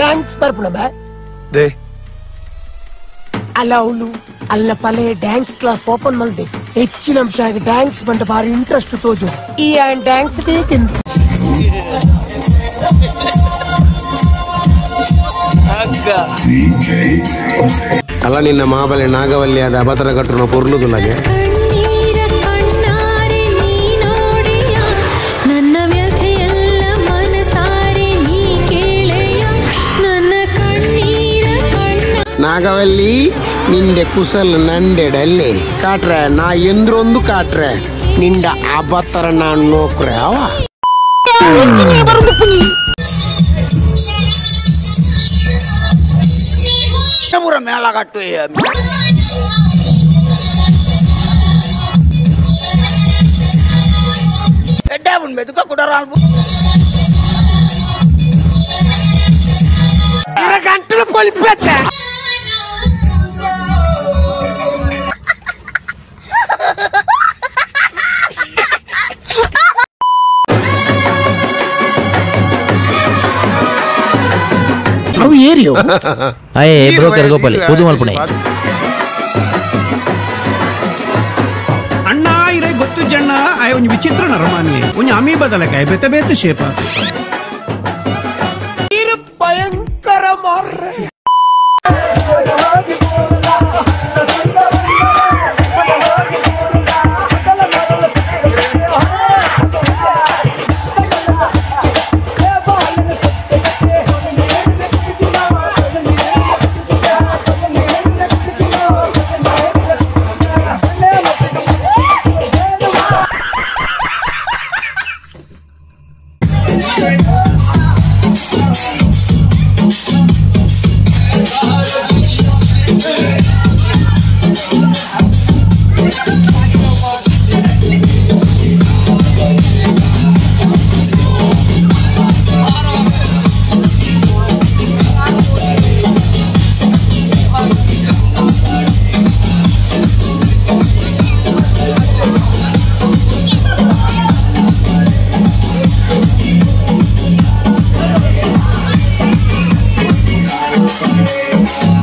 Dance ಬರ್ಪುಣಬ they ಅಲ್ಲ ಅವಳು ಅಲ್ಲ ಪಲೆ ಡ್ಯಾನ್ಸ್ ಕ್ಲಾಸ್ ಓಪನ್ ಮಲ್ದೆ ಹೆಚ್ಚಿನ ಅಂಶ ಡ್ಯಾನ್ಸ್ ಬಂಡ ಬಾರಿ ಇಂಟ್ರೆಸ್ಟ್ ತೋಜು ಈ ಆ್ಯಂಡ್ ಡ್ಯಾನ್ಸ್ ಟೇಕಿನ್ ಅಲ್ಲ ನಿನ್ನ ಮಾಬಲೆ ನಾಗವಲ್ಲಿ ಅದ ಅಬತರ ಕಟ್ಟುನ ಪೊರ್ಲುದುಲಗೆ ನನ್ನ ವ್ಯಥೆಯೆಲ್ಲ ಮನಸಾರೆ ನೀ ಕೇಳೆಯ ನನ್ನ ಕಣ್ಣೀರ ಕಣ್ಣ ನಾಗವಲ್ಲಿ ನಿಂಡೆ ಕುಸಲ್ ನಂಡೆಡಲ್ಲಿ ಕಾಟ್ರೆ ನಾ ಎಂದ್ರೊಂದು ಕಾಟ್ರೆ ನಿಂಡ ಅಬತರ ನಾನ್ ನೋಕ್ರೆ ಅವ ಮೇಳಗಟ್ಟು ಮೆದುಕ ಗಂಟಲು ಪೊಲಿಪತ್ತೆ ಅವು ಏರಿಯೋ ಅಯ್ಯ ಬ್ರೋಕರ್ ಗೋಪಾಲಿ ಉದು ಮಲ್ಪುಣೆ ಅಣ್ಣ ಇರೇ ಗೊತ್ತು ಜಣ್ಣ ಆಯ್ ಒಂಜಿ ವಿಚಿತ್ರ ನರಮಾನ್ಯ ಒಂಜಿ ಅಮಿ ಬದಲಕಾಯ ಬೇತೆ ಬೇತೆ ಶೇಪ ಭಯಂಕರ ಮಾರ್ರೆ Thank you.